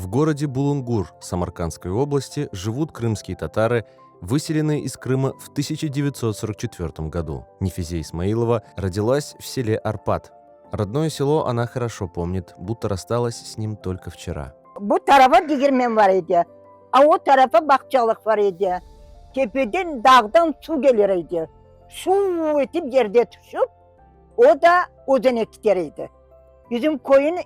В городе Булунгур Самаркандской области живут крымские татары, выселенные из Крыма в 1944 году. Нефизе Исмаилова родилась в селе Арпат. Родное село она хорошо помнит, будто рассталась с ним только вчера. Bu tarafa degirmen bar edi, a o tarafa bağçalıq bar edi. Tepeden, dağdan suv kelir edi. Şuv etip yerde tüşip, o da özene kiter edi. Bizim köyün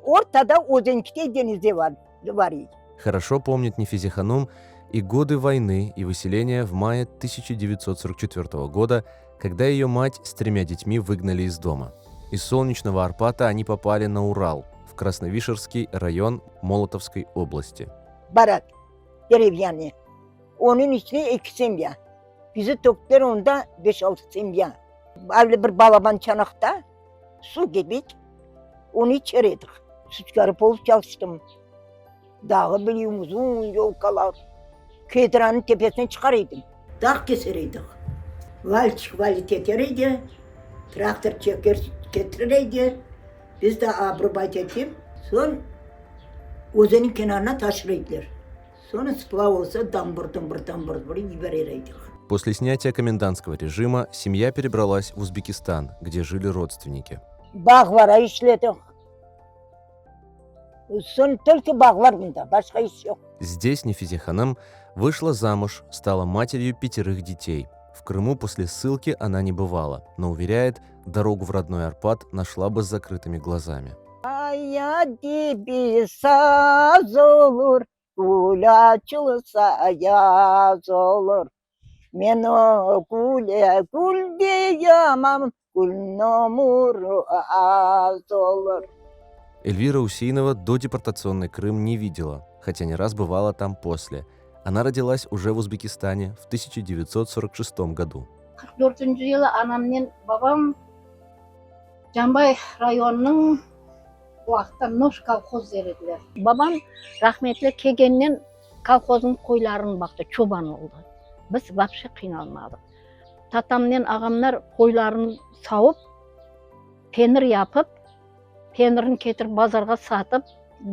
ortada özen kite, deñize var edi. Хорошо помнит Нефизе Ханум и годы войны, и выселения в мае 1944 года, когда ее мать с тремя детьми выгнали из дома. Из солнечного Арпата они попали на Урал, в Красновишерский район Молотовской области. Барак деревянный. Onıñ içine eki semya. Bizi töktiler onda beş-altı semya. Öyle bir balaban çanaqta suv kibi, onı içer edik. Sütkarıp olıp çalıştım. Dağı bileyim, uzun yolkalar. Kedranıñ tepesine çıqar edim. Dağ keser edik. Valçıq valit eter edi, traktor çeker ketirir edi. Biz de obrubat etip, soñ özenniñ kenarına taşır ediler. Soñ splav olsa, dambır-dumbır, dambır-dumbır yiberer edik. После снятия комендантского режима семья перебралась в Узбекистан, где жили родственники. Bağlara işledik. Soñ только bağlar mında, başqa iş yoq. Здесь Нефизе Ханım вышла замуж, стала матерью пятерых детей. В Крыму после ссылки она не бывала, но уверяет, дорогу в родной Арпат нашла бы с закрытыми глазами. Qaya dibi saz olur, gül açılsa yaz olur. Men o güle gül deyemem, gülniñ ömüri az olur. Эльвира Усейнова додепортационный Крым не видела, хотя не раз бывала там после. Она родилась уже в Узбекистане в 1946 году. 44 yılı anamnen babam Canbay rayonınıñ vaqıtta Noş kolhoz der ediler. Babam rahmetli kelgennen kolhoznıñ qoylarını baqtı, çoban oldı. Biz вообще qıynalmadıq. Tatamnen ağamlar qoylarını savıp, penir yapıp, penirini ketirip bazarğa satıp,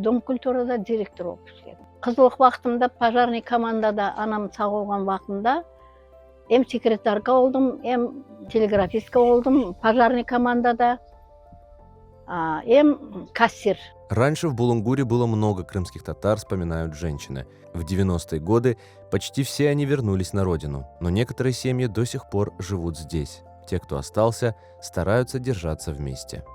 Dom kulturada direktor olıp işledim. Qızlıq vaqtımda pojarnıy komandada anam sağ olğan vaqtında em sekretarka oldım, em telegrafistka oldım pojarnıy komandada, em kassir. Раньше в Булунгуре было много крымских татар, вспоминают женщины. В 90-е годы почти все они вернулись на родину, но некоторые семьи до сих пор живут здесь. Те, кто остался, стараются держаться вместе.